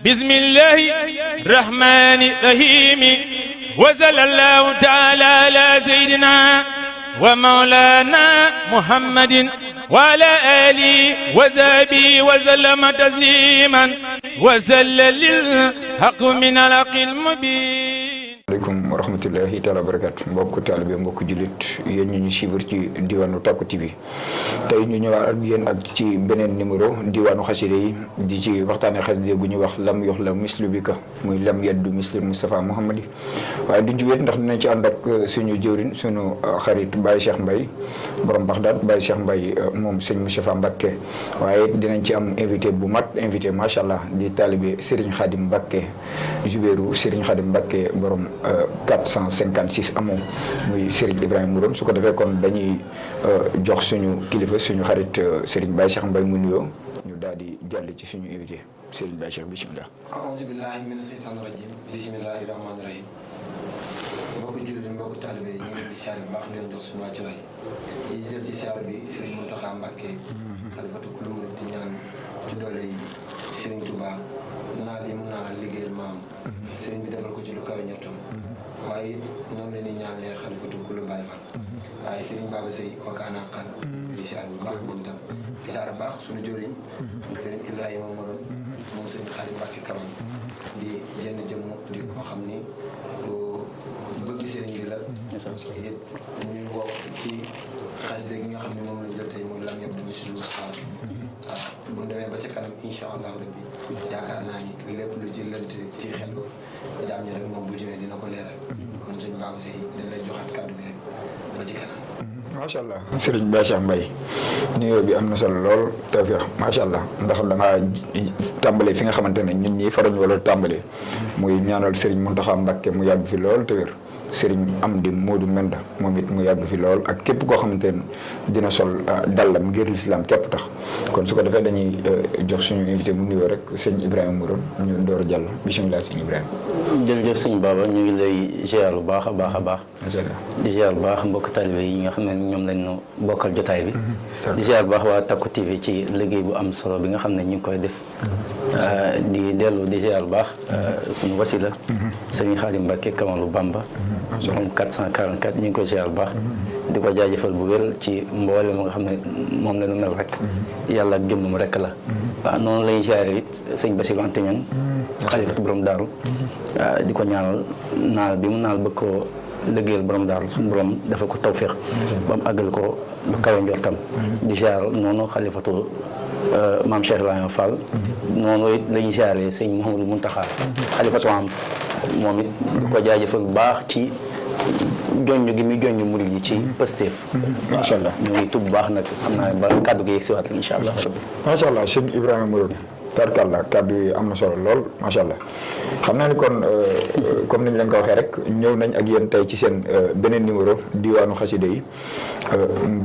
بسم الله الرحمن الرحيم وصلى الله تعالى على سيدنا ومولانا محمد وعلى آله وصحبه وسلم تسليما وسلل الحق من الحق المبين. Aleykum wa rahmatullahi taala wa barakatu mbokk taalibe mbokk jullit yéen ñu suivre ci diwaanu Tàkku TV tey ñu ñëwaat ak yéen ak ci beneen numéro diwaanu xasida yi di ci waxtaane xasida gu ñu wax lam yox la mislu bika muy lam yeddu mislu Moustapha Mouhamadi waaye duñ ci wéet ndax dinañ ci ànd ak suñu jëwrin suñu xarit Baye Cheikh Mbaye borom Baxdaad Baye Cheikh Mbaye moom sëñ Moustapha Mbacké waaye dinañ ci am invité bu mat invité macha allah di taalibe Serigne Khadim Mbacké Jubéeru Serigne Khadim Mbacké borom 456 amoo muy Serigne Ibrahima Mourone su ko defee kon dañuy jox suñu kilifa suñu xarit Serigne Baye Cheikh Mbaye mu nuyoo ñu daal di jàll ci suñu invité Serigne Baye Cheikh bisimilah. a'uuzu billaahi mina shaytaani rajiim bismillaahi rahmaani rahiim. mbokku jullit mbokku taalibe yi ñu ngi leen di siyaare bu baax leen jox suñu wàccuwaay yi jël ci siyaare bi Serigne Mountakha Mbacké xalifatu kullu murid di ñaan ci doole yi Serigne Touba naal yi mu naanal liggéeyal maam Serigne bi defal ko ci lu kawe ñettam waaye noonu leen di ñaanee xalifatu kullu Baay Faal waaye Serigne Baba Seye wakaana xan di siyaare bu baax moom itam di siyaare bu baax suñu jëriñ Serigne Ibrahima Mourone moom Serigne Khadim Mbacké Kamal di jenn jëmm di ko xam ni bëgg Serigne bi la it ñu bokk ci xasida gi nga xam ne moom lañ jël tey mooy lam yëpp du mislu Moustapha waaw bu ñu demee ba ca kanam incha allahu rabbi yaakaar naa ni lépp lu ci lënt ci xel jaam ñi rek moom bu jëwee dina ko leeral kon suñu baax si dañ lay joxaat kàddu bi rek ba ci kanam. macha allah Serigne Baye Cheikh Mbaye nuyoo bi am na solo lool tawfeex macha allah ndax da ngaa tàmbale fi nga xamante ne ñun ñii faruñ wala tàmbale muy ñaanal Serigne Mountakha Mbacké mu yàgg fi lool te wér Serigne Amdi Modou Menda moom it mu yàgg fi lool ak képp koo xamante ne dina sol dallam ngir lislaam képp tax kon su ko defee dañuy jox suñu invité mu nuyoo rek sëñ Ibrahima Mourone ñu door a jàll bisimilah sëñ Ibrahima. jërëjëf sëñ Baba ñu ngi lay ziar bu baax a baax a baax. macha allah di ziar bu baax mbokk talibé yi nga xam ne ñoom lañ ñu bokkal jotaay bi. di ziar bu baax waa Tàkku TV ci liggéey bu am solo bi nga xam ne ñu ngi koy def. di dellu di ziar bu baax suñu wasila. sëñ Khadim Mbacké Kamalu Bamba. moom 444 ñu ngi koy ziar bu baax. di ko jaajëfal bu wér ci mboolem nga xam ne moom la ñu mel rek. yàlla ak jëmmam rek la. waaw noonu lay ziare it sëñ Bassirou Anta Niang xalifatu borom daaru di ko ñaanal naal bi mu naal bëgg koo liggéeyal borom daaru suñu borom dafa ko tawféex ba mu àggal ko ba kawe njortam di ziar noonu xalifatu maam Cheikh Ibrahima Fall noonu it la ñuy ziare sëñ Mouhamadou Mountakha xalifatu am moom it di ko jaajëfal bu baax ci joññ gi muy joññ murid yi ci Pastef. macha allah ñu ngi tudd bu baax nag xam naa ba kàddu gi yegg si waat la incha allah. macha allah sëñ Ibrahima Mourone tarkalla kàddu yi am na solo lool macha allah xam naa ni kon comme ni ñu leen ko waxee rek ñëw nañ ak yéen tey ci seen beneen numéro diwaanu xasida yi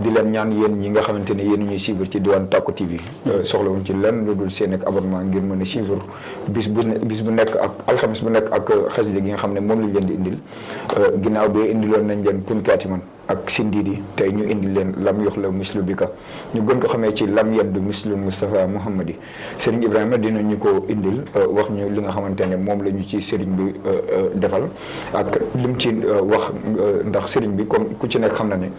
di leen ñaan yéen ñi nga xamante ne yéen ñuy suivre ci diwaanu Tàkku TV soxlawuñ ci lenn lu dul seen ak abonnement ngir mën a suivre bis bu nekk ak alxames bu nekk ak xasida gi nga xam ne moom lañ leen di indil ginnaaw bi indiloon nañ leen kun kaatiman ak sindiidi tey ñu indi leen lam yox la mislu bika ñu gën ko xamee ci lam yeddu mislu Moustapha Mouhamadi Serigne Ibrahima dinañu ko indil wax ñu li nga xamante ne moom la ñu ci Serigne bi defal ak lim ci wax ndax Serigne bi comme ku ci nekk xam na ne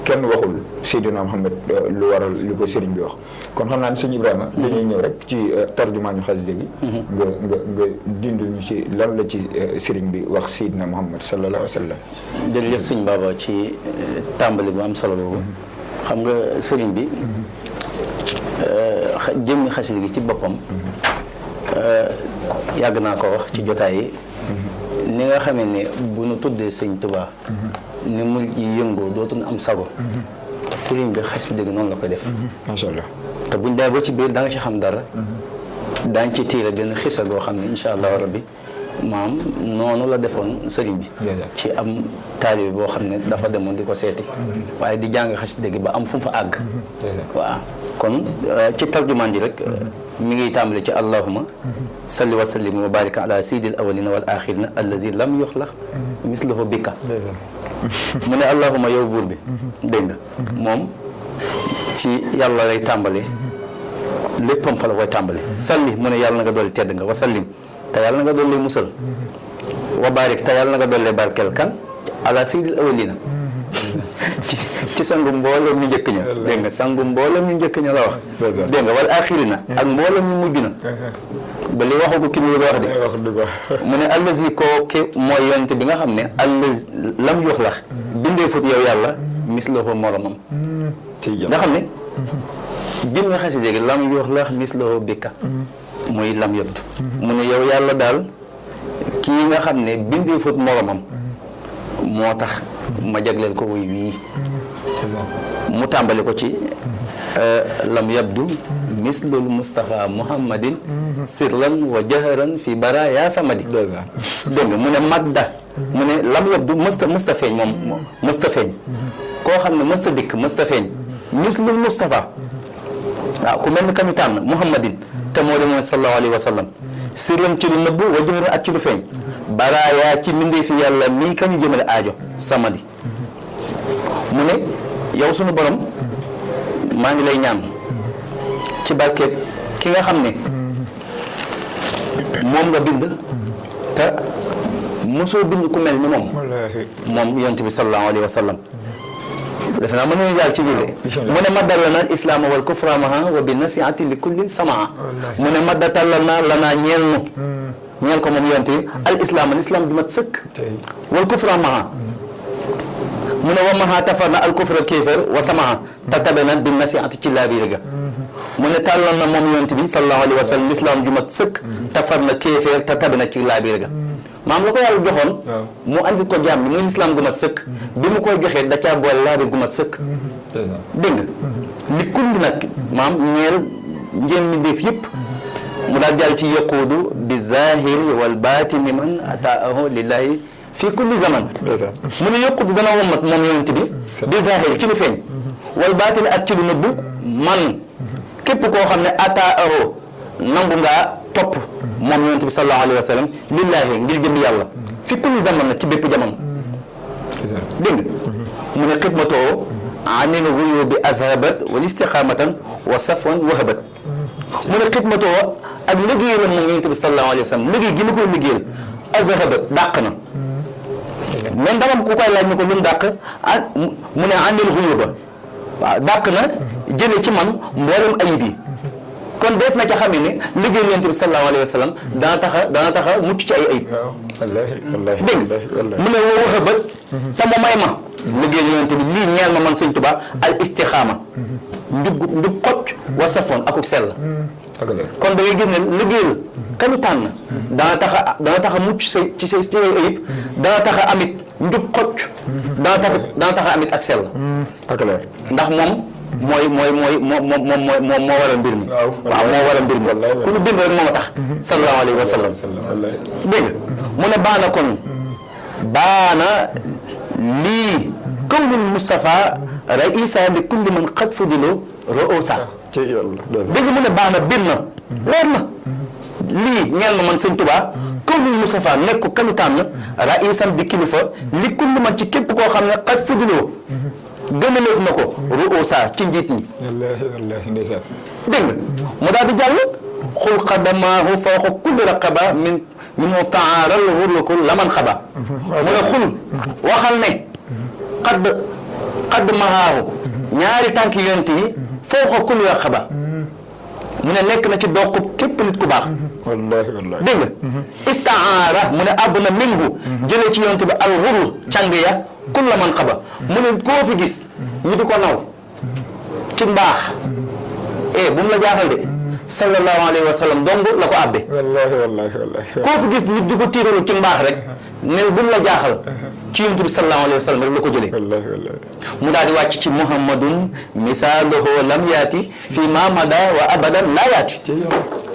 kenn waxul Seydina Mouhamed lu waral li ko Serigne bi wax kon xam naa ne Serigne Ibrahima dañuy ñëw rek ci tarjumaa ñu xasida gi nga dindul ñu ci lan la ci Serigne bi wax Seydina Mouhamed sallallahu alayhi wa sallam. jërëjëf sëñ Baba ci tàmbali bu am solo boobu xam nga sëriñ bi jëmmi xasida gi ci boppam yàgg naa ko wax ci jotaay yi ni nga xamee ne bu nu tuddee sëñ Tuubaa ni mu yi yëngoo dootuñu am sago sëriñ bi xasida gi noonu la koy def macha allah te buñ demee ba ci biir da nga ci xam dara daañ ci tiire benn xisa goo xam ne insha allahu rabbi maam noonu la defoon sëriñ bi ci am taalibe boo xam ne dafa demoon di ko seeti waaye di jàng xasida gi ba am fu mu fa àgg waaw kon ci tarjumaan ji rek mi ngi tàmbale ci allahuma salli wa sallim wa barika ala sayyidil awwalina wal axirina allazi lam yuxlaq mislahu bika mu ne allahuma yow buur bi dégg nga moom ci yàlla lay tàmbale léppam fa la koy tàmbali salli mu ne yàlla na nga dolli tedd nga wa sallim te yàlla na nga dolli musal wa barik te yàlla na nga dolli barkeel kan ala sayyidil awwalina ci sangu mboolem ñu njëkk ña dégg nga sangu mboolem ñu njëkk ña la wax dégg nga wal axirina ak mboolem ñu mujj na ba li waxu ko ki mu wax de mu ne allazi koo ki mooy yonte bi nga xam ne allazi lam yox lax bindee fut yow yàlla mislahu moromam nga xam ne jëm nga xasida gi lam yox lax mislahu bikka muy lam yëpp mu ne yow yàlla daal kii nga xam ne bindee fut moromam moo tax ma jagleel ko wuy wii mu tàmbali ko ci lam yabdu mislul Mustafa Muhammadin sirran wa jaharan fi bara yaa samadi dégg nga mu ne madda mu ne lam yabdu mësta feeñ moom mësta feeñ koo xam ne mësta dikk mësta feeñ mislul Mustafa waaw ku mel ni kañu tànn Muhammadin te moo demoon sallallahu alayhi wa sallam sirran ci lu nëbb wa jaharan ak ci lu feeñ bara yaa ci mbindee fi yàlla mii kañu jëmale aajo samadi mu ne yow sunu borom maa ngi lay ñaan ci barkeeb ki nga xam ne moom nga bind te mosoo bind ku mel ni moom yonent bi sallallahu alayhi wa sallam defe naa mën nañu jaar ci biir mu ne maddal lana al islaama wal kufra maha wa bi nasiati li kulli samaa mu ne maddatal lana lanaa ñeel ko moom yonent bi al islaam al islam bi mat sëkk wal kufra maha mu ne wa maha tafar na al kufra kéefër wa samaha te tabe na bi nasiati ci laabiir ga mu ne tàllal na moom yonent bi sallallahu alayhi wa sallam l'islam ju mat sëkk tafar na kéefër te tabe na ci laabiir ga maam la ko yàlla joxoon mu andi ko jaam bi muy l'islam gu mat sëkk bi mu koy joxee da caa boole laabiir gu mat sëkk dégg nga li kulli nag maam ñeel ngeen mi def yëpp mu daal jàll ci yaquudu bi zahiri wal baatini man ataahu lillahi fii kulli zaman mu ne yokkutu dana womat moom yonent bi bi zahir ci lu feeñ wal baatin ak ci lu nëbbu man képp koo xam ne ataahu nangu ngaa topp moom yonent bi sallallahu alayhi wa sallam lillahi ngir jëm yàlla fi kulli zaman nag ci bépp jamono dégg nga mu ne xidmatoo anil ghuyubi azhabat wal istiqamatan wa safwan wahabat mu ne xidmatoo ak liggéeyal moom yonent bi sallallahu alayhi wa sallam liggéey gi ma koy liggéeyal azhabat dàq na mais ndamam ku koy laaj ni ko lu mu dàq mu ne àndil xuyu ba waaw dàq na jële ci man mboolem ayib yi kon dees na ca xam ne liggéey yonent bi sallallahu alayhi wa sallam dana taxa mucc ci ay ayib dégg mu ne woo waxa bët te mu may ma liggéey yonent bi lii ñeel ma man sëñ Tuubaa al istixaama njub xocc wa safoon akuk sell kon da ngay gis ne liggéeyal kañu tànn dana tax a mucc ci say ayib dana tax a amit njub xocc dana tax a amit ak sell ndax moom moo waral mbir mi waaw moo waral mbir mi ku ñu bind rek moo tax sallallahu alayhi wa sallam dégg mu ne baana kon baana lii kawnul Mustafa raisa li kulli man xad fudilo roosa dégg mu ne baana bir na leer na lii ñeel na man sëñ Tuubaa kawnul Mustafa nekk ko kañu tànn raisan di kilifa li kulli man ci képp koo xam ne xad fudilo gënaleef na ko roosa ci njiit ñi dégg nga mu daal di jàll xul xadamaahu fawqa kulli raqaba min mustaaral wurlukul laman xaba mu ne xul waxal ne xadd mahaahu ñaari tànk yonent yi fawqa kulli raqaba mu ne nekk na ci doqub képp nit ku baax dégg nga istaara mu ne àbb na minhu jëlee ci yonent bi al wurl càng ya kulla man xaba mu ne koo fi gis ñu di ko naw ci mbaax bu mu la jaaxal de sallallahu alayhi wa sallam dong la ko àbbe koo fi gis nit di ko tiiralu ci mbaax rek ne bu mu la jaaxal ci yonent bi sallallahu alayhi wa sallam rek la ko jëlee mu daal di wàcc ci muhammadun misaaluhu lam yaati fi ma mada wa abadan laa yaati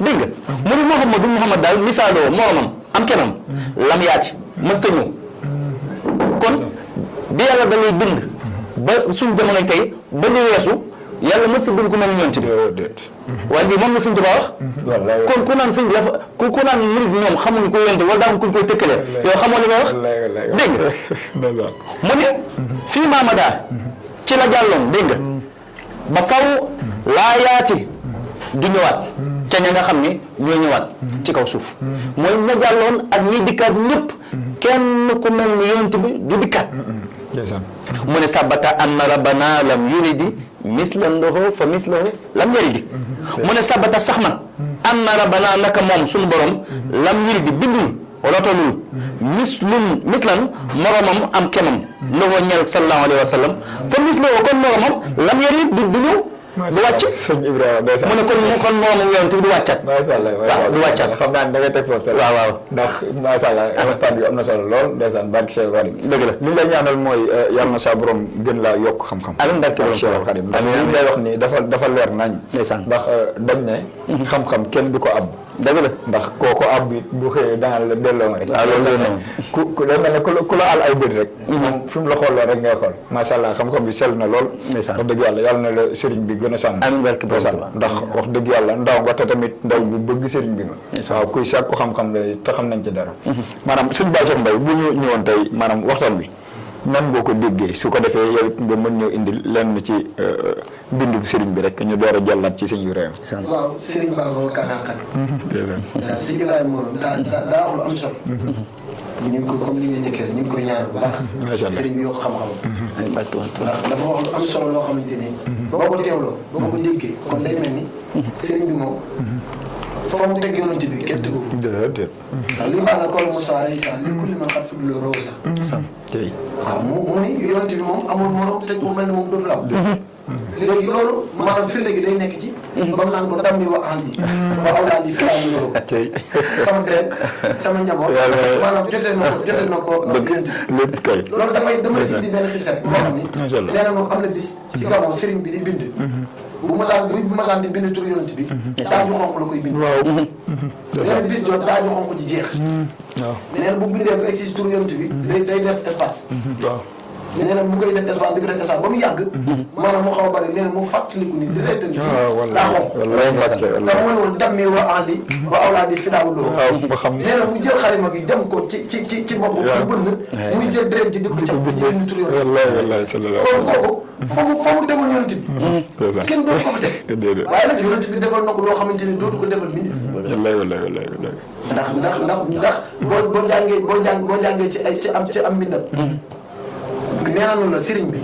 dégg nga mu ne muhammad daal misaaluhu moromam am kenam lam yaati mësta ñëw kon bi yàlla da lay bind ba suñ jamono tey ba ñu weesu yàlla mësta bind ku mel ni yonent bi waaye lii moom la sëñ Tuubaa wax kon ku naan sëñ dafa ku naan murid ñoom xamuñu ko yonent wala daa kuñ koy tëkkalee yow xamoo li ma wax dégg nga mu ne fii maamada ci la jàlloon dégg nga ba faw laa yaati du ñëwaat ca ña nga xam ne ñoo ñëwaat ci kaw suuf mooy ña jàlloon ak ñiy dikkaat ñëpp kenn ku mel ni yonent bi du dikkaat mu ne sabata anna rabbana lam yuridi mislan lahu fa mislahu lam yaridi mu ne sabata sax na anna rabbana naka moom suñu borom lam yuridi bindul wala tolul mislan moromam am kemam lahu ñel sallallahu alayhi wa sallam fa mislahu kon moromam lam yarid du ñëw du wàcc sëñ Ibrahima mu ne kon moromam yonent bi du wàccat macha allah waaw du wàccat xam naa ne da ngay teg foofu sax waaw ndax macha allah waxtaan bi am na solo lool ndeysaan barke Cheikh Khadim dëgg la li lay ñaanal mooy yàlla na sa borom gën laa yokk xam-xam amiin barke Cheikh Khadim ndax li lay wax ni dafa leer nañ ndeysaan ndax dañ ne xam-xam kenn du ko ab dëgg la ndax kooko ab bi bu xëyee dana la delloo ma rek waaw loolu la ku day mel ne ku la al ay bët rek moom fi mu la xool rek ngay xool macha allah xam-xam bi sell na lool wax dëgg yàlla na la sëriñ bi gën a sàmm ndax wax dëgg yàlla ndaw nga te tamit ndaw bu bëgg sëriñ bi nga waaw kuy sàkku xam-xam la te xam nañ ci dara maanaam sëñ Bassirou Mbaye bu ñu ñëwoon tey maanaam waxtaan bi nan boo ko déggee su ko defee yow it nga mën ñëw indil lenn ci bindu sëriñ bi rek ñu door a jàllaat ci sëñ Ibrahima. waaw sëriñ Ba moom Kanaxal. daal sëñ Ibrahima moom daa wax lu am solo. ñu ngi ko comme li nga njëkkee rek ñu ngi koy ñaanal bu baax. macha allah sëriñ bi yokk xam-xamam. ndax dafa wax lu am solo loo xamante ni. boo ko teewloo boo ko déggee kon day mel ni sëriñ bi moom. foo mu teg yonent bi kenn tegu ko. déedéet. ndax li baax na kon Moussa alayhi salaam li kulli man xat fuduloo roosa. tey. waaw mu ni yonent bi moom amul morom te ku mel ni moom dootul am. léegi loolu maanaam firnde gi day nekk ci. ba mu naan ko dammi wa andi. wa awlaadi firaamu loo. tey. sama deret sama njaboot. maanaam jotee na ko yonent bi. lépp kay. loolu damay si indi benn xis rek boo xam ni. macha allah nee na moom am na bis. ci gàmmu sëriñ bi di bind. bu masaan di bind tur yonent bi. daa ju xonq la koy bind. waaw. nee na bis jot daa ju xonq ci jeex. waaw. nee na bu bindee ba egsi tur yonent bi. day def espace. waaw. nee na mu koy def espace di ko def espace ba mu yàgg. maanaam mu xaw a bëri nee na mu fàttaliku ni direct ni daa xonq. wallaay Mbacke te mu ne woon dammi wa andi wa awlaadi fidaawuloo. waaw ba xam. nee na mu jël xarima gi jam ko ci bopp bu bënn. muy jël direct ji di ko cap ci bind tur yonent bi. wallaay sallallahu kon kooku fa mu tegoon yonent bi. kenn dootu ko fa teg. déedéet. waaye nag yonent bi defal na ko loo xamante ni dootu ko defal nit ñi. wallaay. ndax boo jàngee ci am mbindam. nee na noonu la sëriñ bi.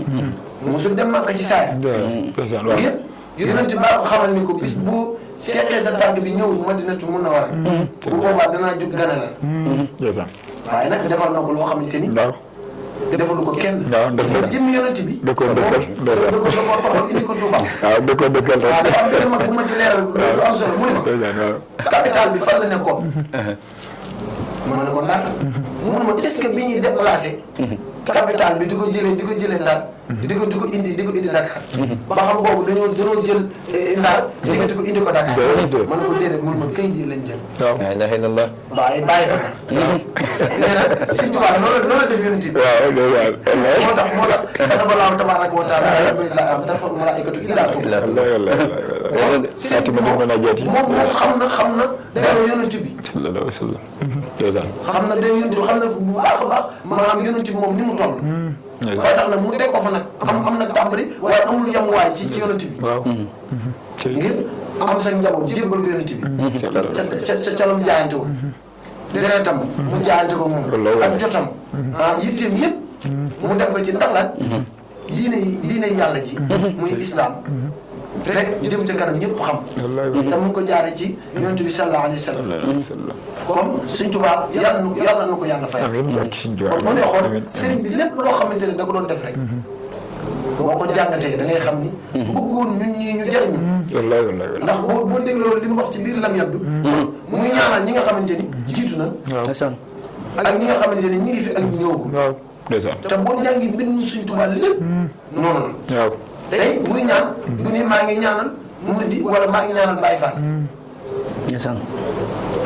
mosul dem Màkka ci saay. waaw. ngir yonent baa ko xamal ni ko bis bu seqee sa tànk bi ñëwul Madinatu Munawwara. bu boobaa danaa jóg gana la. waaye nag defal na ko loo xamante ni. waaw. defalu ko kenn. waaw dëgg la jëmmi yonent bi. da koo dëkkal da koo toxal indi ko Touba. waaw da koo dëkkal rek. waaw dafa am benn mag bu ma ci leeral lu am solo mu ne ma. capital bi fan la nekkoon. ma ne ko Ndar. mu ne ma est-ce que bi ñuy déplacé. capital bi di ko jëlee Ndar. di ko indi Dakar. ba xam boobu dañoo jël Ndar. di ko indi ko Dakar. ma ne ko déedéet mu ne ma këyit yi lañ jël. waaw. la ilaha illallah. bàyyi fa Ndar. nee na Sëñ Tuubaa loolu la def yonent bi. waaw moo tax kataba Allaahu tabaaraka wa taala tarfa'u l-malaa'ikatu ilaa Tuubaa. moom xam na dayoo yonent bi. sallallahu alayhi wa sallam. xam na dayoo yonent bi xam na bu baax a baax maanaam yonent bi moom ni mu toll. ba tax na mu teg ko fa nag am na tàmbali waaye amul yamuwaay ci yonent bi. waaw. ngir am sa njaboot jébbal ko yonent bi. ca la mu jaayante woon. deretam mu jaayante ko moom. ak jotam. yitteem yëpp. mu def ko ci ndax lan. diine yàlla ji. muy islam. rek jëm ca kanam ñëpp xam. te mu ngi ko jaaree ci yonent bi sallallahu alayhi wa sallam. kon Sëñ Tuubaa yàlla na ko yàlla fay. kon moo ne xool sëriñ bi lépp loo xamante ne da ko doon def rek. boo ko jàngatee da ngay xam ni. bëggoon ñun ñii ñu jariñu. ndax boo dégloo li mu wax ci biir lam yabdu. muy ñaanal ñi nga xamante ni jiitu na. ak ñi nga xamante ni ñi ngi fi ak ñu ñëwagul. te boo jàngi mbindum Sëñ Tuubaa lépp. noonu la. tey buy ñaan. bu ne maa ngi ñaanal Murid wala maa ngi ñaanal Baay Faal.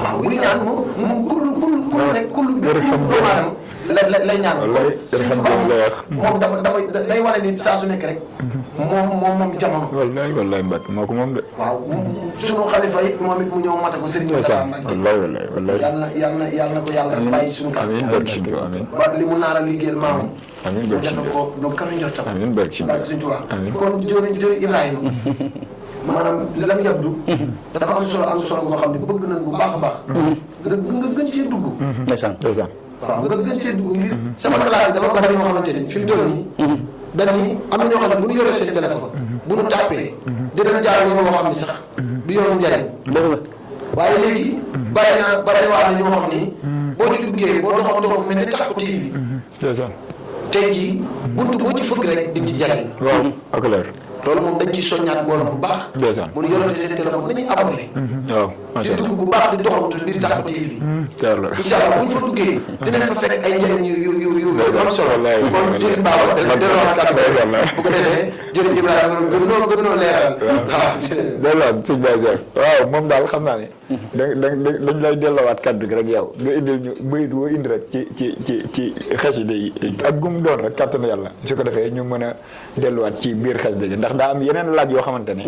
waaw buy ñaan moom kullu rek kullu doomu aadama lay ñaanal. kon Sëñ Tuubaa moom day wane ni saa su nekk rek. moom jamono. wallaay Mbacke moo ko moom de. waaw sunu xalifa it moom it mu ñëw mate ko Sëriñ Mountakha Mbacké. wallaay. yàlla na ko yàlla bàyyi sunu kanam. amiin. ba li mu naar a liggéeyal maamam. amiin def ko lu kawe njortam. amiin barke Sëñ Tuubaa kon jori Ibrahima maanaam lam yabdu dafa am solo boo xam ne bëgg nañ bu baax a baax nga gën cee dugg ndeysaan waaw nga gën cee dugg ngir sama classe dafa bari ñoo xamante ni fi mu toll nii dañuy am na ñoo xam ne bu ñu yoree seen téléphone bu ñu tàppee dinañ jaar yoon boo xam ne sax du yoonu njariñ waaye léegi bari na wax ne ñoo xam ni boo ci duggee boo doxandoo fu mel ne Tacko TV tey jii buntu boo ci fëgg rek di ci jariñ waaw ak leer loolu moom dañ ciy soññaat mbooloo bu baax bu ñu yoree seen téléphone dañuy abonné waaw macha di dugg bu baax di doxantu biir Tacko TV incha allah bu ñu fa duggee dinañ fa fekk ay njëriñ yu am solo kon jërëjëf Baba delluwaat kàddu bu ko defee jërëjëf Ibrahima gën noo leeral delluwaat sëñ Baye waaw moom daal xam naa ne dañ lay delloowaat kàddu gi rek yow nga indil ñu bayit woo indi rek ci xasida yi ak gum doon rek kàttanu yàlla su ko defee ñu mën a delluwaat ci biir xasida gi ndax daa am yeneen laaj yoo xamante ne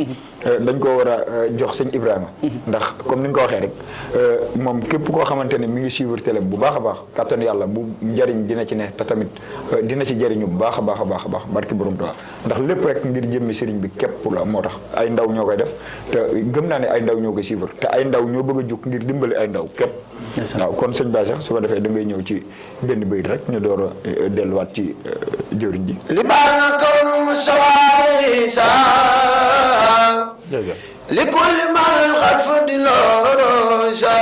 dañ ko war a jox sëñ Ibrahima ndax comme ni nga ko waxee rek moom képp koo xamante ne mi ngi suivre télé bu baax a baax kàttanu yàlla bu njariñ dina ci ne te tamit dina ci jariñu bu baax a baax a baax a baax barki borom Tuubaa ndax lépp rek ngir jëmmi sëriñ bi képp la moo tax ay ndaw ñoo koy def te gëm naa ne ay ndaw ñoo koy suivre te ay ndaw ñoo bëgg a jóg ngir dimbali ay ndaw képp waaw kon sëñ Baye sax su ko defee da ngay ñëw ci benn bayit rek ñu door a delluwaat ci jëwriñ ji li baax na kaw nu mu sawaare sa li kulli mal xarf di looro sa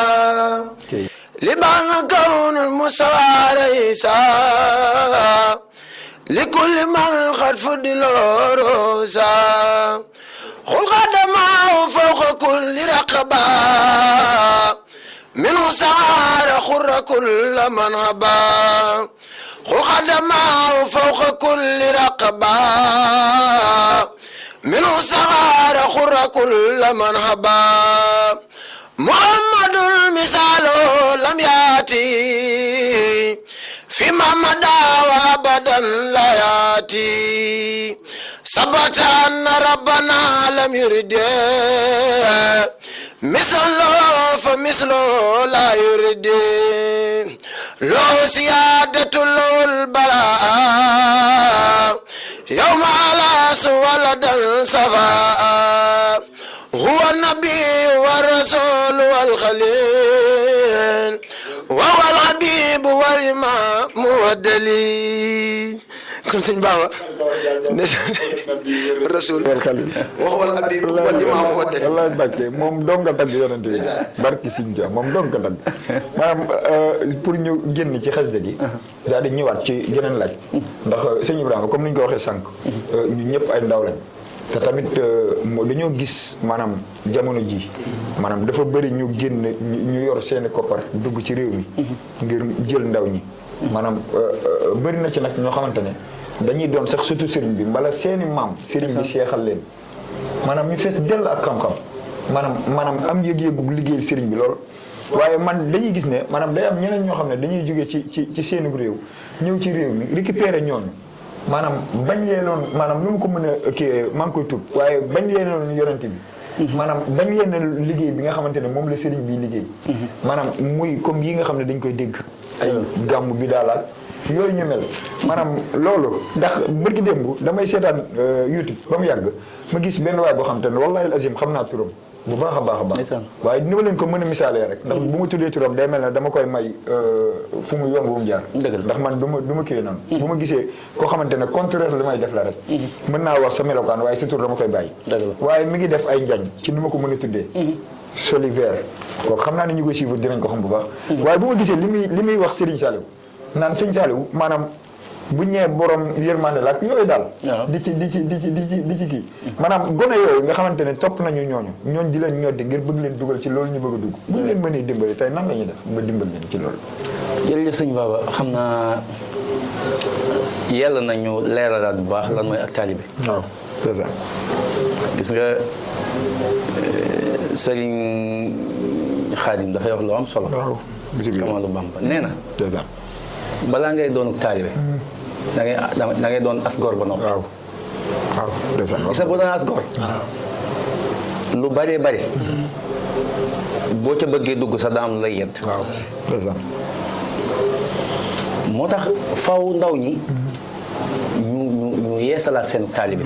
li baax na kaw nu mu sawaare sa li kulli mal xarf di looro sa xul xadamaaw fawqa kulli raqaba منه سعار خر كل من هبا خل خدماه فوق كل رقبة منه سعار خر كل من هبا محمد المثال لم ياتي فيما مدى وابدا لا ياتي ثبت ان ربنا لم يرد مثله فمثله لا يرد له سيادة له البراء يوم على ولدا صفاء هو النبي والرسول والخليل وهو الحبيب والإمام والدليل kon sëñ Baba rasul waxwal abi wal imam wate wallaay Mbàkke moom dong nga tagg yonente bi barki Sëñ Tuubaa moom dong nga tagg maanaam pour ñu génn ci xasida gi daal di ñëwaat ci geneen laaj ndax sëñ Ibrahima comme ni ñu ko waxee sànq ñun ñëpp ay ndaw lañ te tamit dañoo gis maanaam jamono ji maanaam dafa bëri ñu génn ñu yor seeni koppar dugg ci réew mi ngir jël ndaw ñi maanaam bëri na ci nag ñoo xamante ne dañuy doon sax surtout sëriñ bi mbala seeni maam sëriñ bi seexal leen maanaam ñu fees dell ak xam-xam maanaam am yëg-yëgu liggéeyal sëriñ bi lool waaye man dañuy gis ne maanaam day am ñeneen ñoo xam ne dañuy jógee ci seeni réew ñëw ci réew mi récupérer ñooñu maanaam bañ leenoon maanaam nu mu ko mën a kii maa ngi koy tuub waaye bañ leenoon yonente bi maanaam bañ leen liggéey bi nga xamante ne moom la sëriñ bi liggéey maanaam muy comme yi nga xam ne dañ koy dégg ay gàmm bi daalaat yooyu ñu mel maanaam loolu ndax bërki démb damay seetaan YouTube ba mu yàgg ma gis benn waay boo xam te ne wallahi azim xam naa turam bu baax a baax a baax waaye ni ma leen ko mën a misaalee rek ndax bu ma tuddee turam day mel ne dama koy may fu mu yomb bu mu jaar ndax man du ma kii noonu bu ma gisee koo xamante ne contraire li may def la rek mën naa wax sa melokaan waaye sa tur dama koy bàyyi waaye mi ngi def ay njañ ci ni ma ko mën a tuddee solivaire kooku xam naa ne ñu koy suivre dinañ ko xam bu baax waaye bu ma gisee li muy wax Serigne Saliou naan Serigne Saliou maanaam bu ñëwee borom yërmande la ak yooyu daal di ci kii maanaam gone yooyu nga xamante ne topp nañu ñooñ di leen ñoddi ngir bëgg leen dugal ci loolu ñu bëgg a dugg buñ leen mënee dimbali tey nan la ñuy def ba dimbal leen ci loolu jërëjëf sëñ Baba xam naa yàlla nañu leeralaat bu baax lan mooy ak taalibe waaw c'est ça gis nga sëriñ Xaadim dafay wax lu am solo waaw Kamalu Bamba nee na c'est ça balaa ngay doon taalibe da ngay doon asgor ba noppi. waaw gis nga boo doon asgor lu bëree bëri boo ca bëggee dugg sa daam lay yedd moo tax faw ndaw ñi ñu yeesalaat seen taalibe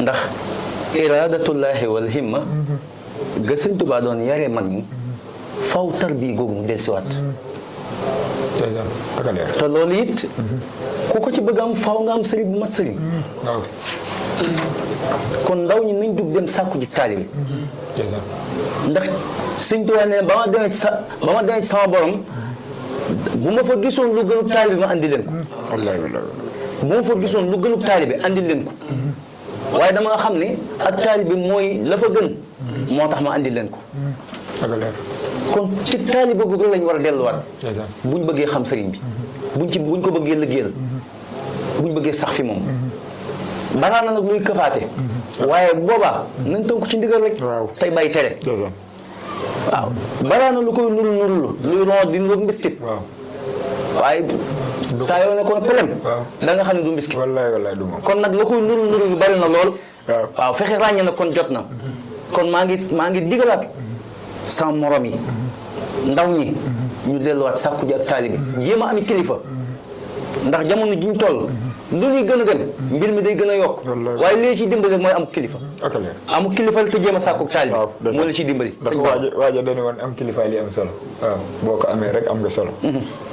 ndax iradatullahi wal himma ga sëñ Tuubaa doon yaree mag ñi faw tarbi googu mu dellusiwaat te loolu it ku ko ci bëgg am faw nga am sëriñ bu mat sëriñ kon ndaw ñi nañ jug dem sàkku ji taalibe ndax sëñ Tuubaa ne ba ma demee ci sama borom bu ma fa gisoon lu gënub taalibe ma andi leen ko bu ma fa gisoon lu gënub taalibe andi leen ko waaye dama xam ne ak taalibe mooy la fa gën moo tax ma andi leen ko kon ci taalibe googu lañ war a delluwaat buñ bëggee xam sëriñ bi buñ ko bëggee liggéeyal buñ bëggee sax fi moom banaa na nag luy këfaate waaye boobaa nañ tënku ci ndigal rek tey bàyyi tere waaw balaa na lu koy nurul luy ron di nurul mbiskit waaye saa yoo ne kon problème da nga xam ne du mbiskit wallaay du moom kon nag la koy nurul bari na lool waaw fexe ràññee na kon jot na kon maa ngi digalaat sama morom yi ndaw ñi ñu delluwaat sàkku ji ak taalibe jéem a ami kilifa ndax jamono ji ñu toll lu ñuy gën a dem mbir mi day gën a yokk waaye li ciy dimbali rek mooy am kilifa am kilifa te jéem a sàkku taalibe moo la ciy dimbali ndax waaja dañu woon am kilifa li am solo waaw boo ko amee rek am nga solo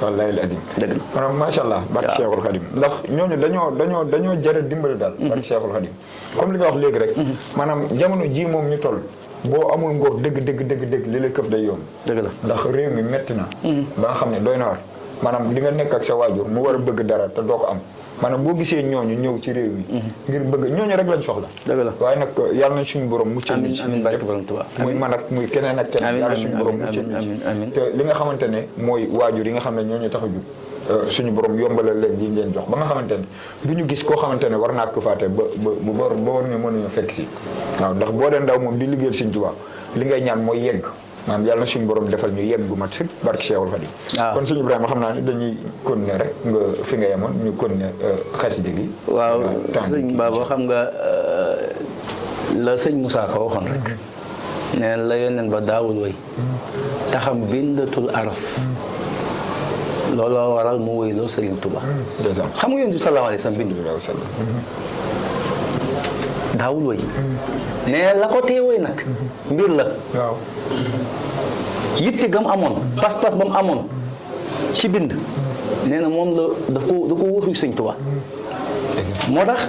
wallahi al azim dëgg la maanaam macha allah barke Cheikhul Khadim ndax ñooñu dañoo jërë dimbali daal barke Cheikhul Khadim comme li nga wax léegi rek maanaam jamono ji moom ñu toll boo amul ngóor dëgg li la këf day yomb dëgg la ndax réew mi metti na ba nga xam ne doy na war maanaam di nga nekk ak sa waajur mu war a bëgg dara te doo ko am maanaam boo gisee ñooñu ñëw ci réew mi ngir bëgg ñooñu rek lañ soxla dëgg la waaye nag yàlla na suñu borom muccal ñu ci amiin barke borom Tuubaa muy man ak muy keneen ak keneen yàlla suñu borom muccal ñu ci te li nga xamante ne mooy waajur yi nga xam ne ñooñu tax a jug suñu borom yombalal leen ji ngeen jox ba nga xamante ne du ñu gis koo xamante ne war naa ko faate ba war ñu mënuñu fekk si waaw ndax boo dee ndaw moom di liggéeyal Sëñ Tuubaa li ngay ñaan mooy yegg maanaam yàlla na suñu borom defal ñu yegg gu mat sëkk barke Cheikhul Khadim kon sëñ Ibrahima xam naa ne dañuy continuer rek nga fi nga yemoon ñu continuer xasida gi waaw sëñ Baba xam nga la sëñ Moussa Ka waxoon rek nee la yoneen ba daawul way taxam bindatul araf looloo waral mu wéyloo Sëriñ Tuubaa xam nga yonent bi sallallahu alayhi wa sallam bindu daawul way nee la ko tee way nag mbir la yitte gam amoon pas-pas ba mu amoon ci bind nee na moom la daf ko waxu Sëriñ Tuubaa moo tax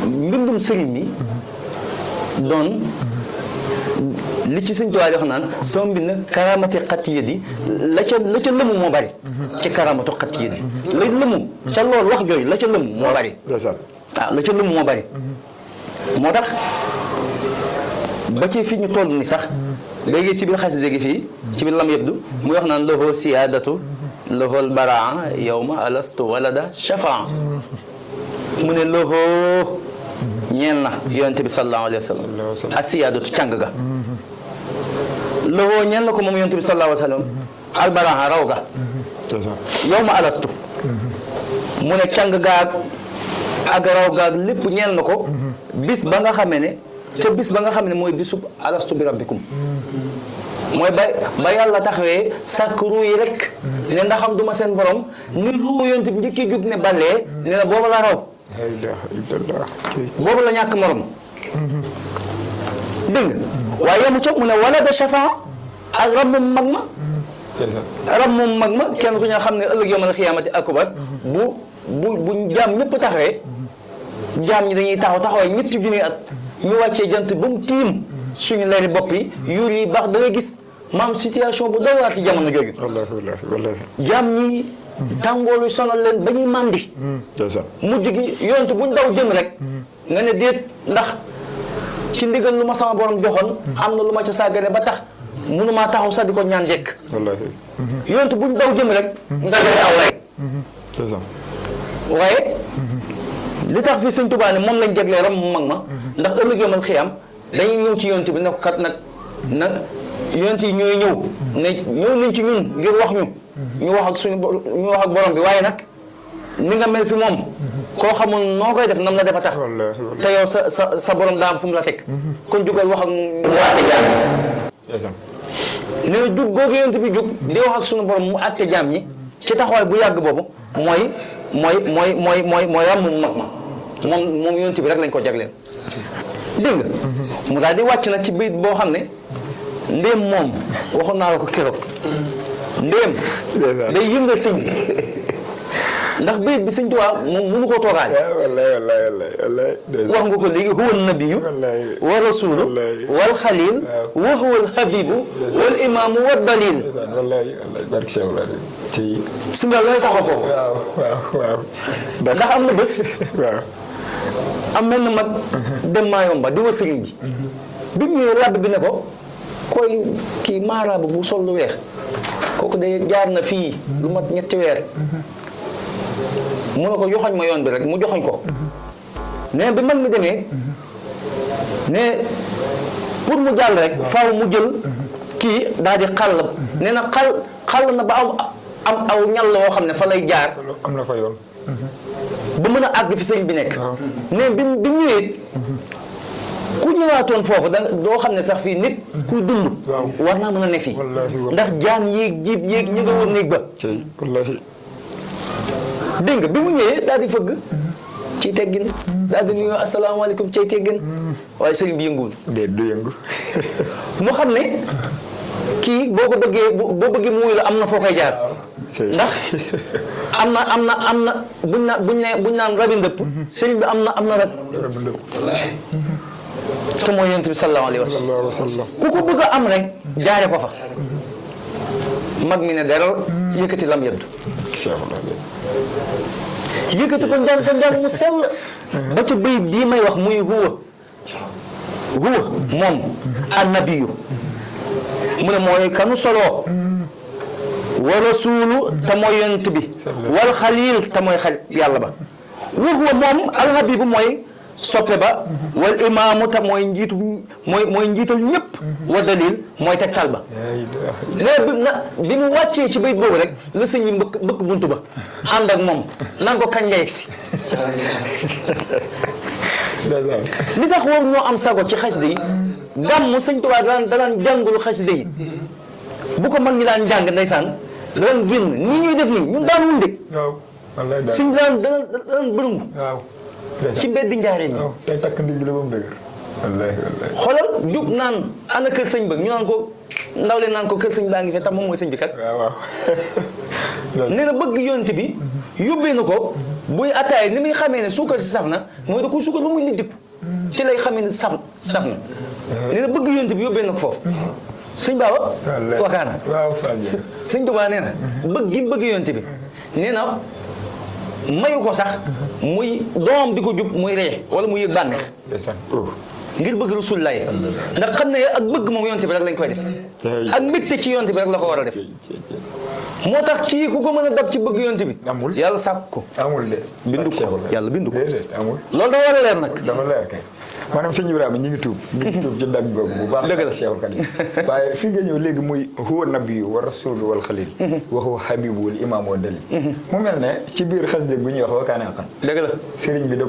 mbindum sëriñ mi doon li ci Sëñ Tuubaa di wax naan sama mbind karaamati xatti yëddi la ca lëmu moo bari ci karaamatu xatti yëddi la lëmu ca loolu wax jooju la ca lëmu moo bari waaw la ca lëmu moo bari moo tax ba ci fi ñu toll ni sax léegi ci biir xasida gi fii ci biir lam yëbdu muy wax naan lahu siyaadatu lahul baraa yawma alastu walada shafaa mu ne lahu ñeel na yonent bi sallallahu alayhi wa sallam asiyaadatu càng ga loxoo ñeel na ko moom yonent bi sallallahu alayhi wa sallam albaraha raw ga yow ma alastu mu ne càng gaag ak raw gaag lépp ñeel na ko bis ba nga xamee ne ca bis ba nga xam ne mooy bisub alastu bi rabbikum mooy ba yàlla taxawee sàkk ruu yi rek ne ndax xam duma seen borom ni ruu yonent bi njëkkee jug ne balee ne na booba la raw boobu la ñàkk morom dégg nga waaye yemu ca mu ne wala de shafaa ak rab moom mag ma rab moom mag ma kenn ku ñu xam ne ëllëg yawmal xiyaamati akbar bu jaam ñëpp taxawee jaam ñi dañuy taxawee ñetti junni at ñu wàccee jant ba mu tiim suñu leeri bopp yi yuur yi baax da ngay gis maam situation bu doy waar ci jamono jooju jaam ñi tàngoolu sonal leen ba ñuy màndi mujj gi yonent buñ daw jëm rek nga ne déet ndax ci ndigal lu ma sama borom joxoon am na lu ma ca sàggane ba tax mënumaa taxaw sax di ko ñaan jekk yonent buñ daw jëm rek nga dee aw rek waaye li tax fi Sëñ Tuubaa ne moom lañ jeglee ram mu mag ma ndax ëllëg yawmal xiyaam dañuy ñëw ci yonent bi ne ko kat nag yonent yi ñooy ñëw ne ñëw nañ ci ñun ngir wax ñu wax ak borom bi waaye nag ni nga mel fi moom koo xamul noo koy def nam la defa tax te yow sa borom daa am fu mu la teg kon jugal wax ak mu àtte jaam ne na jug googu yonent bi jug di wax ak suñu borom mu àtte jaam ñi ci taxawaay bu yàgg boobu mooy ram mu mag ma moom yonent bi rek lañ ko jagleel dégg nga mu daal di wàcc nag ci bayit boo xam ne ndéem moom waxoon naa la ko keroog ndéem day yëngal sëñ bi ndax bayit bi sëñ Tuubaa moom mënu koo toogaale wax nga ko léegi huwa nabiyu wa rasulu wal xalil wa huwa al habibu wal imaamu wa dalil si nga lay taxaw foofu ndax am na bés am mel na mag dem maa yomba di wër sëriñ bi mu ñëwee labb bi ne ko koy kii maaraabu bu sol lu weex kooku de jaar na fii lu mat ñetti weer mu ne ko joxoñ ma yoon bi rek mu joxoñ ko ne bi mag mi demee ne pour mu jàll rek faaw mu jël kii daal di xàll nee na xàll na ba am aw ñal la woo xam ne fa lay jaar am na fa yoon ba mën a àgg fi sëñ bi nekk ne bi ñëwee ku ñëwaatoon foofu doo xam ne sax fii nit kuy dund war naa mën a ne fii ndax jaan yéeg jiit yéeg ñi nga woon néeg ba dégg nga bi mu ñëwee daal di fëgg ci teggin daal di nuyu asalaamaaleykum cay teggin waaye sëriñ bi yënguwul du yëngu mu xam ne kii boo bëggee mu wuyu la am na foo koy jaar ndax am na buñ naan rabi ndëpp sëriñ bi am na rab te mooy yonent bi sallallahu alayhi wa sallam ku ko bëgg a am rek jaare ko fa mag mi ne dara yëkkati lam yeddu yëkkati ko njàng mu sell ba ca bayit bii may wax muy huwa moom annabiyu mu ne mooy kanu soloo wa rasulu te mooy yonent bi wal xalil te mooy xarit yàlla ba wa huwa moom alhabibu mooy soppe ba wal imaamu te mooy njiital ñëpp wa dalil mooy tegtal ba bi mu wàccee ci bayit boobu rek la sëñ bi mbëkk buntu ba ànd ak moom naan ko kañ nga yegsi li tax war ñoo am sago ci xasida yi gàmmu sëñ Tuubaa daan jàngul xasida yi bu ko mag ñi daan jàng ndeysaan daan génn nii ñuy def nii ñun daan wuñ de sëñ bi daan bërëngu ci mbeddi njaareen yi tey takk ndig la ba mu dëgër xoolal jub naan ana kër sëñ ba ñu naan ko ndaw leen naan ko kër sëñ baa ngi fe tax moom mooy sëñ bi kat nee na bëgg yonent bi yóbbee na ko buy attaay ni muy xamee ne suukar si saf na mooy da koy suukar ba muy nit ci lay xamee ne saf na nee na bëgg yonent bi yóbbee na ko foofu sëñ baaba wakaana sëñ Tuubaa nee na bëgg yonent bi nee na mayu ko sax muy doomam di ko jub muy ree wala muy yëg bànneex ngir bëgg Rasulullaah ndax xam ne ak bëgg moom yonte bi rek lañ koy def ak mbégte ci yonte bi rek la ko war a def moo tax kii ku ko mën a dab ci bëgg yonte bi yàlla sàkk ko bindu ko yàlla bindu ko loolu dafa war a leer nag dafa leer kay maanaam sëñ Ibrahima ñu ngi tuub ci dag boobu bu baax dëgg la Cheikhul Khadim waaye fii nga ñëw léegi muy huwa nabiyyu wa rasulu wal xalil wa huwa habibu wal imam wa dalil mu mel ne ci biir xas dëgg bu ñuy wax wakaane xan dëgg la sëriñ bi da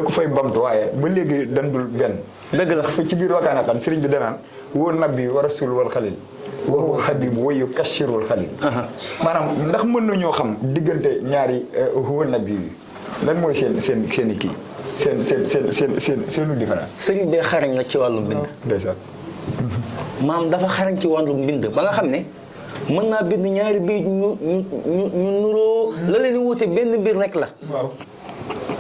ko fay bamtu waaye ba léegi dandul benn dëgg la ci biir wakaane xan sëriñ bi danaan huwa nabiyyu wa rasulu wal xalil wa huwa habibu wa yukassirul xalil maanaam ndax mën nañoo xam diggante ñaari huwa nabiyyu lan mooy seen i kii seenu différence. sëñ bee xarañ la ci wàllu mbind. ndeysaan. maam dafa xarañ ci wàllu mbind ba nga xam ne mën naa bind ñaari biir ñu nuroo la leen wute benn biir rek la. waaw.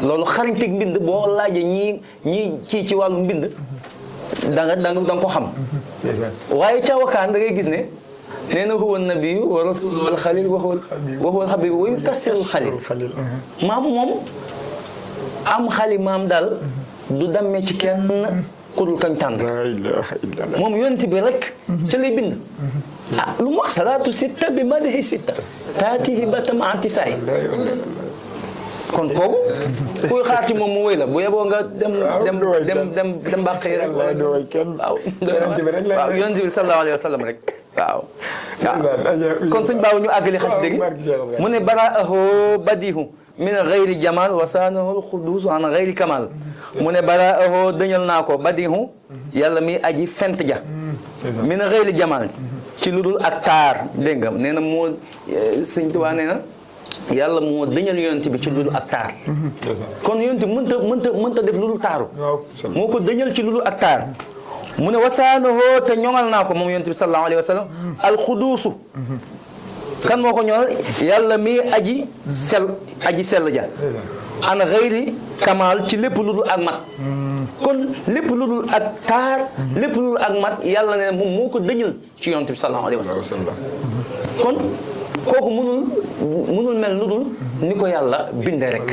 loolu xarañteeg mbind boo laajee ñii ci wàllu mbind da nga ko xam. waaye ca wakaan da ngay gis ne nee na huwa nabiyyu wa rasulu wal xalil wa huwa al habibu wa yukassirul xalil maam moom. am xali maam daal du dammee ci kenn ku dul kañ tànn moom yonent bi rek ca lay bind lu mu wax salaatu sitta bi madihi sitta taatihi batam antisaay kon kooku kuy xaar ci moom mu wéy la bu yeboo nga dem bàqee rek waaw yonent bi sallallahu alayhi wa sallam rek waaw kon suñ baaw ñu àggali xas dëgg mu ne baraahu badihu min gayri jamal wasaanahu xudus an gayri kamal mu ne baraahu dëñal naa ko badihu yàlla mi aji fent ja min gayri jamal ci lu dul ak taar dégg nga nee na moo sëñ Tuubaa nee na yàlla moo dañal yonent bi ci lu dul ak taar kon yonent bi mënta def lu dul taaru moo ko dañal ci lu dul ak taar mu ne wasaanahoo te ñoŋal naa ko moom yonent bi sallallahu alayhi wa sallam alxuduusu kan moo ko ñoŋal yàlla mi aji sell ja an xëyri kamal ci lépp lu dul ak mat kon lépp lu dul ak taar lépp lu dul ak mat yàlla ne moom moo ko dañal ci yonent bi sallallahu alayhi wa sallam kon kooku mënul mel lu dul ni ko yàlla bindee rek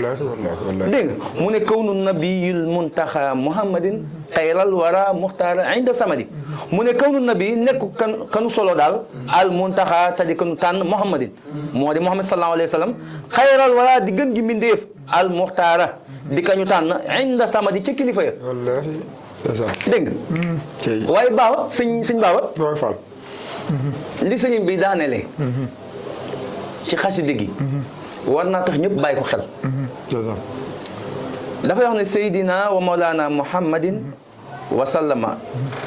dégg nga mu ne kawnu nabiyul muntaxa muhammadin xayral wara muxtaara inda samadi mu ne kawnu nabi nekk kanu solo daal al muntaxa tadi kanu tànn muhammadin moo di muhammad sallallahu alayhi wa sallam xayral wara di gën gi mbindeef al muxtaara di kañu tànn inda samadi ca kilifa ya dégg nga waaye baaba sëñ baaba li sëñ bi daanelee ci xasida gi war naa tax ñëpp bàyyi ko xel dafay wax ne Seydina wa Mawlana Muhammadin wa sallama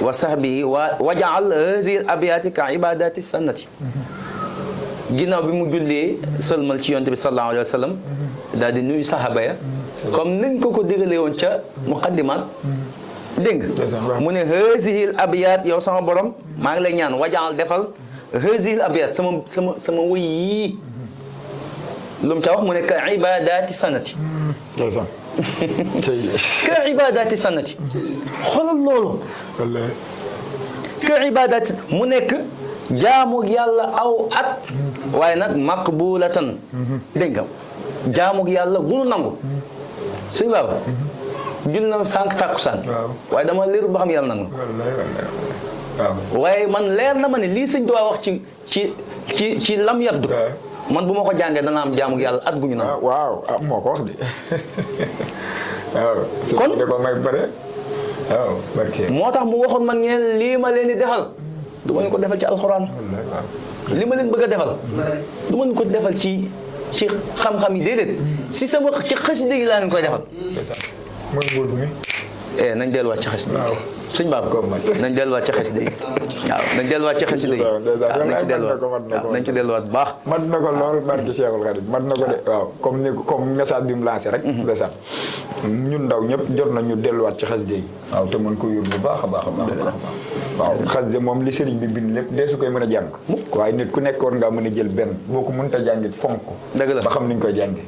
wa sahbihi wa jaal hazihi al abyaati ka ibadati sannati ginnaaw bi mu jullee sëlmal ci yonte bi sallallahu alayhi wa sallam daal di nuyu sahaba ya comme nañ ko digalee woon ca muqaddimaat dégg nga mu ne hazihi al abyaat yow sama borom maa ngi lay ñaan wa jaal defal hazihi al abyaat sama wëy yii lu mu ca wax mu ne ka ibadati sanati ka ibadati sanati xoolal loolu ka ibadati mu nekk jaamug yàlla aw at waaye nag maqbulatan dégg nga jaamug yàlla gunu nangu suñu baaba jul na sànq tàkkusaan waaye dama leer ba xam yàlla nangu waaye man leer na ma ne lii sëñ Tuubaa wax ci lam yabdu man bu ma ko jàngee dana am jaamu yàlla at gu ñu naan. waaw moo ko wax de waaw. kon su ko may bare waaw barke. moo tax mu waxoon man ngeen lii ma leen di defal du ma leen ko defal ci alxuraan. li ma leen bëgg a defal. du ma leen ko defal ci xam-xam yi déedéet ci xasida yi laa leen koy defal. mooy nguur mi. nañ delluwaat ci xasida yi. suñ baab nañ delluwaat ci xasida yi waaw nañ delluwaat ci xasida yi nañ ci delluwaat bu baax mat na ko lool barki Cheikhul Khadim mat na ko de waaw comme message bi mu lancé rek ndeysaan ñun ndaw ñëpp jot nañu delluwaat ci xasida yi waaw te mën ko yor bu baax a baax a baax waaw xasida moom li sëriñ bi bind lépp dee su koy mën a jàng waaye nit ku nekk war ngaa mën a jël benn boo ko mënut a jàngit fonk dëgg la ba xam niñ koy jànge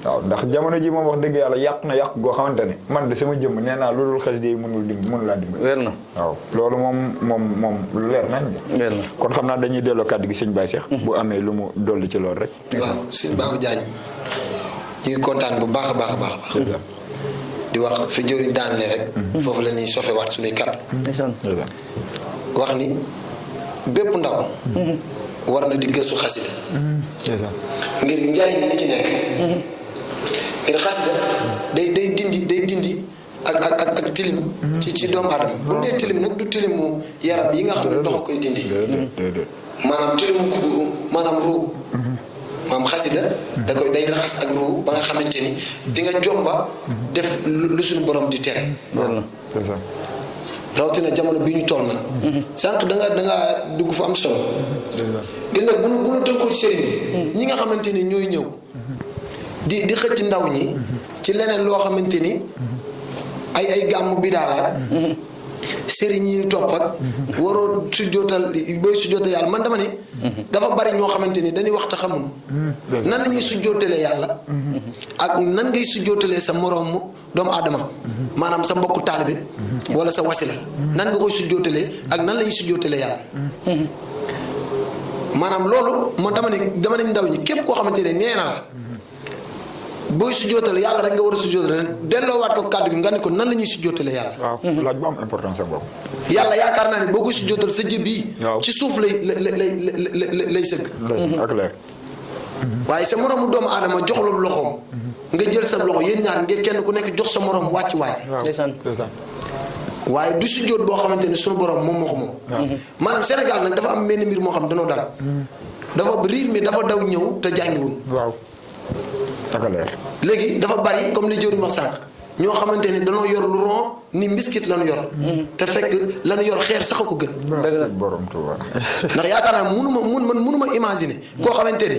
waaw ndax jamono ji moom wax dëgg yàlla yàq na yàq goo xamante ne man de sama jëmm nee naa loolu xasida yi mënu laa dimbali wér na waaw loolu moom lu leer nañ de kon xam naa dañuy delloo kàddu gi sëñ Baye Cheikh bu amee lu mu dolli ci loolu rek waaw sëñ Baba Diagne ñu ngi kontaan bu baax a baax a baax di wax fi jëriñ daanle rek foofu la ñuy sofewaat suñuy kàddu wax ni bépp ndaw war na di gëstu xasida ngir njariñ li ci nekk ngir xasida day dindi ak tilim ci doomu aadama bu nee tilim nag du tilimu yaram yi nga xam ne ndox koy dindi maanaam tilimu maanaam ruu maanaam xasida day raxas ak ruu ba nga xamante ni di nga jomba def lu suñu borom di tere rawatina jamono bi ñu toll nag sànq da nga dugg fa am solo gis nga bu nu tënkoo ci sëriñ bi ñi nga xamante ni ñooy ñëw di xëcc ndaw ñi ci leneen loo xamante ni ay gàmmu bi daala sëriñ yi ñu topp ak waroo sujjootal booy sujjootal yàlla man dama ne dafa bari ñoo xamante ni dañuy wax te xamuñu nan la ñuy sujjootalee yàlla ak nan ngay sujjootalee sa moroomu doomu aadama maanaam sa mbokku taalibe wala sa wasila nan nga koy sujjootalee ak nan la ñuy sujjootalee yàlla maanaam loolu man dama ne ndaw ñi képp koo xamante ne nee na la booy sujjootale yàlla rek nga war a sujjootale delloowaat ko kàddu gi nga ne ko nan la ñuy sujjootale yàlla. waaw laaj bu am importance ak boobu. yàlla yaakaar naa ne boo koy sujjootal sa jëb yi. ci suuf lay sëgg. ak leer. waaye sa moromu doomu aadama jox la loxoom. nga jël sa loxo yéen ñaar ngeen kenn ku nekk jox sa morom wàcc waay. waaye du sujjoot boo xamante ne suñu borom moom moo ko moom. maanaam Sénégal nag dafa am benn mbir moo xam danoo dal. dafa riir mi dafa daw ñëw te jàngiwul. waaw. léegi dafa bari comme li jëriñ wax sànq ñoo xamante ni dañoo yor lu ron ni mbiskit lañu yor. te fekk lañu yor xeer sax a ko gën. borom Tuuba. ndax yaakaar naa mënuma imaginer. koo xamante ni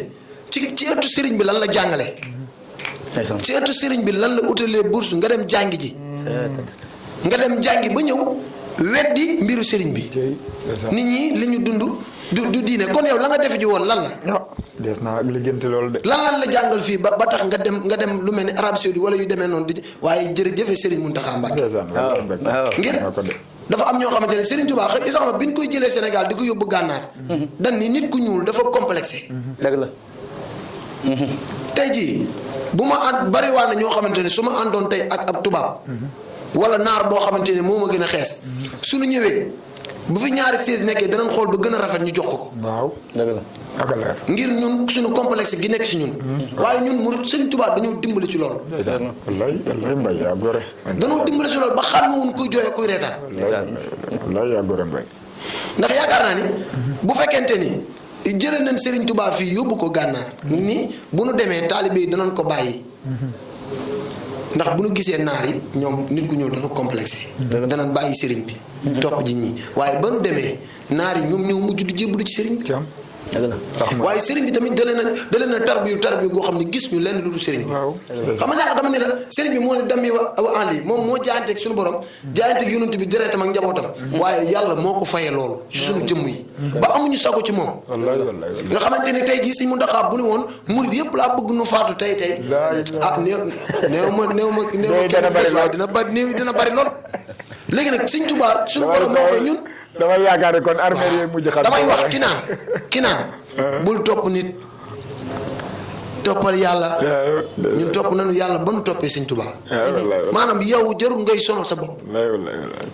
ci ëttu sëriñ bi lan la jàngale. ci ëttu sëriñ bi lan la utalee bourse nga dem jàngi ji. nga dem jàngi ba ñëw weddi mbiru sëriñ bi. nit ñi li ñu dund du diine kon yow la nga defe ji woon lan la. des naa ak liggéeyante loolu de. lan la jàngal fii ba tax nga dem lu mel ni Arabie Saoudite wala yu demee noonu di waaye jërëjëf Serigne Mountakha Mbacké. ngir dafa am ñoo xamante ne Serigne Touba xëy na bi ñu koy jëlee Sénégal di ko yóbbu gànnaar. dañ ni nit ku ñuul dafa complexé. dëgg la. tey jii bu ma bariwaan na ñoo xamante ne su ma àndoon tey ak ab tubaab. wala naar boo xamante ne moo ma gën a xees. suñu ñëwee bu fi ñaari siis nekkee danañ xool ba gën a rafet ñu jox ko. waaw dëgg la. ngir ñun suñu complexe gi nekk si ñun. waaye ñun murid Sëñ Tuubaa dañoo dimbali ci loolu. wallaay mbay yaa gore. dañoo dimbali ci loolu ba xam wuñ kuy jooy kuy reetaan. wallaay yaa gore mbay. ndax yaakaar naa ni bu fekkente ni jëlee nañ Serigne Touba fii yóbbu ko gànnaar. ni bu nu demee taalibe yi danañ ko bàyyi. ndax bu nu gisee naar yi ñoom nit ku ñëw dafa complexe. danañ bàyyi Serigne bi. topp ji ñi waaye ba nu demee naar yi ñoom ñoo mujj di jébbalu ci Serigne bi. waaye sëriñ bi tamit dalee na tarbiyu goo xam ne gis ñu lenn lu dul sëriñ bi. xam nga sax dama ne la sëriñ bi moo ne dami wa en lii moom moo jaayanteeg suñu borom jaayanteeg yonent bi deretam ak njabootam. waaye yàlla moo ko fayee loolu ci suñu jëmm yi ba amuñu sago ci moom. nga xamante ne tey jii Sëriñ Muntaxa bu ne woon murid yëpp laa bëgg nu faatu tey ah néew ma kenn bés waaye dina bari lool léegi nag Sëriñ Tuubaa suñu borom moo fay ñun. damay yaakaar ne kon armée yi mujj xam. damay wax ki naan bul topp nit toppal yàlla. ñun topp nañu yàlla ba nu toppee Sëñ Tuubaa. maanaam yow jarul ngay sonal sa bopp.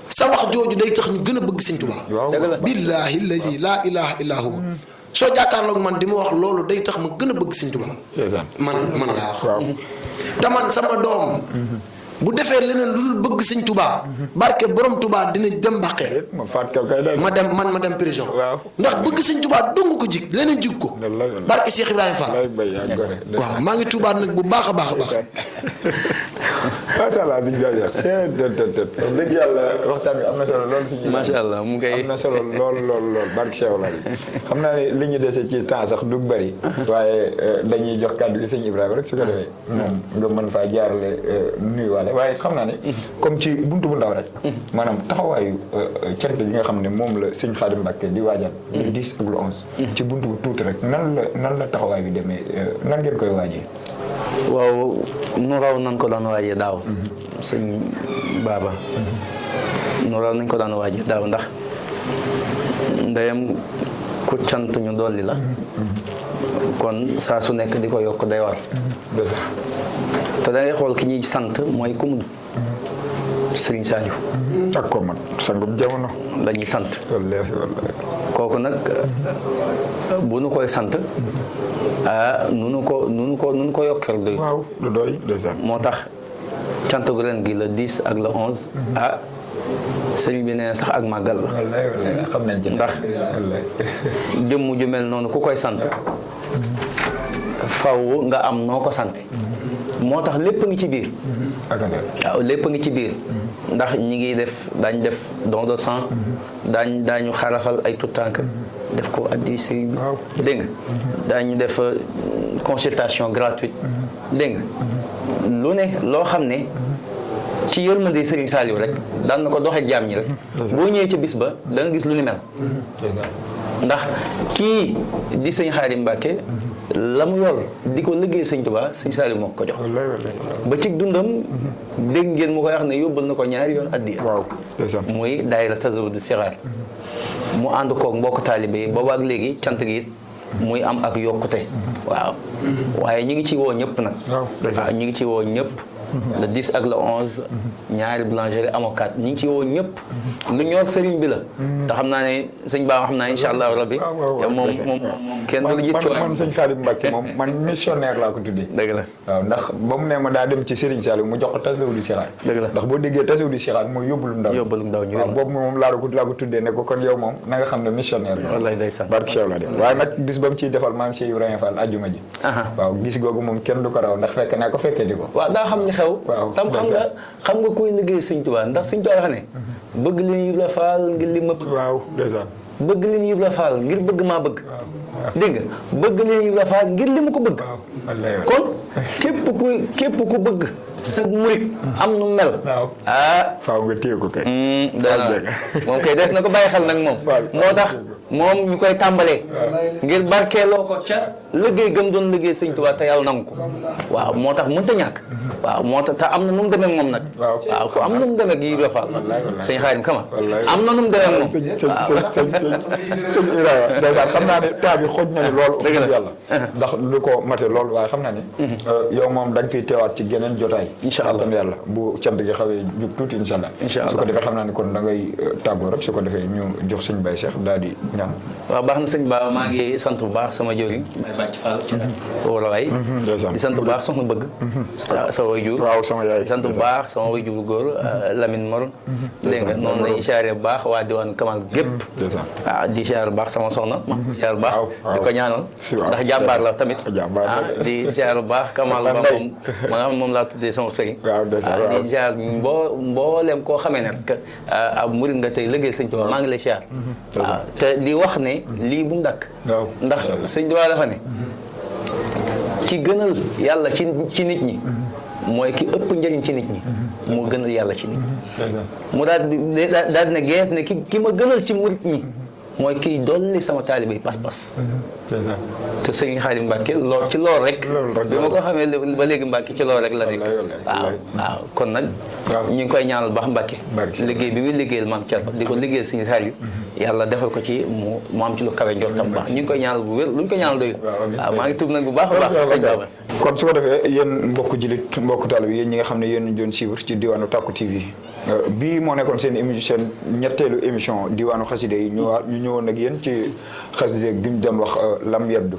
sa wax jooju day tax ñu gën a bëgg Sëñ Tuubaa. billaahi lazi laa ilaaha illaa huwa soo jàkkaarloog man di ma wax loolu day tax ma gën a bëgg Sëñ Tuubaa. man laa wax. te man sama doom. bu defee leneen lu dul bëgg Sëñ Touba barke borom Touba dina dem mbaqee ma dem prison ndax bëgg Sëñ Touba dong ko jig leneen jig ko barke Cheikh Ibrahima Fall waaw maa ngi Touba nag bu baax a baax a baax. macha allah suñu jaajëf dëgg yàlla waxtaan bi am na solo lool suñu. macha allah mu ngi am na solo lool barke Cheikh Ibrahima xam naa ne li ñu dese ci temps sax du bëri waaye dañuy jox kàddu gi Sëñ Ibrahima rek su ko defee moom nga mën faa jaarale nuyuwaale waaye xam naa ne comme ci buntu bu ndaw rek maanaam taxawaayu cant yi nga xam ne moom la Sëñ Xaadim Mbàkke di waajal le 10 ak le 11 ci buntu bu tuuti rek nan la taxawaay bi demee nan ngeen koy waajee. waaw nu raw nañ ko daan waajee daaw sëñ Baba nu raw nañ ko daan waajee daaw ndax ndeyam ku cant ñu dolli la kon saa su nekk di ko yokk day war te da ngay xool ki ñuy sant mooy ku mu Sëriñ Saaliw ak ko man sangub jamono la ñuy sant wallaahi kooku nag bu nu koy sant nu ko yokkeel doy. waaw lu doy ndeysaan. moo tax cant gu ren gi le 10 ak le 11. sëriñ bi nee na sax ak màggal la. wallaay xam nañ ci ndax jëmm ju mel noonu ku koy sant. faw nga am noo ko sant. moo tax lépp ngi ci biir. waaw lépp ngi ci biir. ndax ñi ngi daañ def don de sang. daañu xarafal ay tuttànk def ko addi sëriñ bi. dégg nga daañu def consultation gratuite. dégg nga lu ne loo xam ne ci yërmande Sëriñ Saaliw rek daan na ko doxee jaam ñi rek. boo ñëwee ca bis ba da nga gis lu ni mel. ndax kii di Sëñ Xaadim Mbàkke la mu yor di ko liggéey Sëñ Tuubaa Sëñ Saaliw moo ko jox. ba ci dundam dégg ngeen mu koy wax ne yóbbal na ko ñaari yoon addiya. muy daayira Tazawudu Sixaar mu ànd koog mbokk taalibe yi boobu ak léegi cant gi it muy am ak yokkute. waaw waaye ñi ngi ci woo ñëpp nag. waaw ñi ngi ci woo ñëpp. le 10 ak le 11 ñaari boulangerie amokat ñi ngi ci woo ñëpp. lu ñor sëriñ bi la. te xam naa ne sëñ Ba xam naa incha allah rabbi. yow moom kenn du jiit coono. man sëñ Xaadim Mbàkke moom man missionnaire laa ko tuddee. dëgg la waaw ndax ba mu ne ma daa dem ci Sëriñ Saaliw mu jox ko Tazawudu Sixaar. dëgg la ndax boo déggee Tazawudu Sixaar mooy yóbbulum ndaw. yóbbulum ndaw ñu waaw boobu moom laa ko tuddee ne ko kon yow moom na nga xam ne missionnaire la. wallaay ndeysaan barke Cheikh la de waaye nag bis ba mu ciy defal maam Cheikh Ibrahima Fall ajjuma ji. waaw gis googu moom kenn du ko raw ndax fekk naa ko fekkee di ko. waaw daa xam ni xew. tam xam nga koy liggéey Sëñ Tuubaa ndax Sëñ Tuubaa wax ne bëgg li ñu la faal ngir li mëpp. waaw ndeysaan bëgg leen Ibra Fall ngir bëgg maa bëgg dégg nga bëgg leen Ibra Fall ngir li mu ko bëgg kon képp ku bëgg sa murit am nu mel faaw nga téye ko kay moom kay des na ko bàyyi xel nag moom moo tax moom ñu koy tàmbalee ngir barkeeloo ko ca liggéey gëm doon liggéey sëñ Tuubaa te yàlla nangu ko waaw moo tax mënta ñàkk waaw moo tax te am na nu mu demee moom nag waaw ko am na nu mu demee ak Ibra Fall sëñ Xaadim Kama am na nu mu demee moom sëñ Ibrahima dèjà xam naa ne temps bi xoj na ni loolu yàlla ndax lu ko mate loolu waaye xam naa ne yow moom da nga fiy teewaat ci geneen jotaay incha allah yàlla bu cant gi xawee jub tuuti incha allah su ko defee xam naa ne kon da ngay tàggoo rek su ko defee ñu jox sëñ Baye Cheikh daal di ñaan waaw baax na sëñ Ba maa ngi sant bu baax sama jëriñ may bàcc Fall ci wala waay di sant bu baax soxna bëgg sa waajur waaw sama yaay di sant bu baax sama waajur góor Lamine Mor dégg nga noonu lañuy siyaare bu baax waa diwaan Kamal gépp waaw di siyaare bu baax sama soxna ma siyaare bu baax di ko ñaanal ndax jàmbaar la tamit di siyaare bu baax Kamal ba moom ma nga xam moom laa tuddee sama sëriñ di siyaare mboolem koo xamee ne ab murid nga tey liggéey sëñ Tuubaa maa ngi lay siyaare waaw te di wax ne lii bu mu dakk ndax sëñ Tuubaa dafa ne ki gënal yàlla ci nit ñi mooy ki ëpp njëriñ ci nit ñi moo gënal yàlla ci nit ñi mu daal di ne gees ne ki ma gënal ci murit ñi mooy kiy dolli sama taalibe yi pas-pas te sëñ Xaadim Mbàkke lool ci lool rek bi ma ko xamee ba léegi Mbàkke ci lool rek la nekk waaw kon nag ñu ngi koy ñaanal baax Mbàkke liggéey bi muy liggéeyal maam Cerno di ko liggéeyal sëñ Saliou yàlla defal ko ci mu am ci lu kawe njortam baax ñu ngi koy ñaanal bu wér lu ñu ko ñaanal doyul waaw maa ngi tuub nag bu baax a baax sëñ Baba kon su ko defee yéen mbokku jilit mbokku taalibe yéen ñi nga xam ne yéen ñu doon suivre ci diwaanu Tàkku TV bii moo nekkoon seen émission ñetteelu émission diwaanu xasida yi ñu ñëwoon ak yéen ci xasida gi ñu doon wax lam yabdu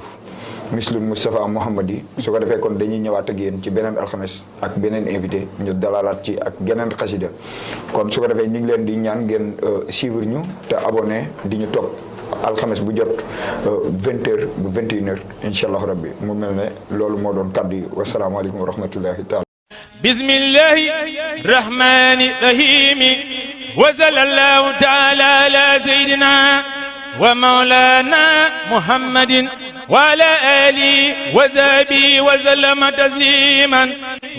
mislul Moustapha Mouhamad yi su ko defee kon dañuy ñëwaat ak yéen ci beneen alxames ak beneen invité ñu dalalaat ci ak geneen xasida kon su ko defee ñu ngi leen di ñaan ngeen suivre ñu te abonné di ñu topp alxames bu jot 20h bu 21h incha allah rabbi mu mel ne loolu moo doon kaddu yi wasalaamaaleykum wa rahmatullahi taala bismillahi rahmani rahimi wa sallallahu taala ala sayyidina wa maulana muhammadin wa ala alihi wa sahbihi wa sallama tasliman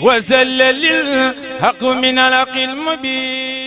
wa salla lil haqq min al mubin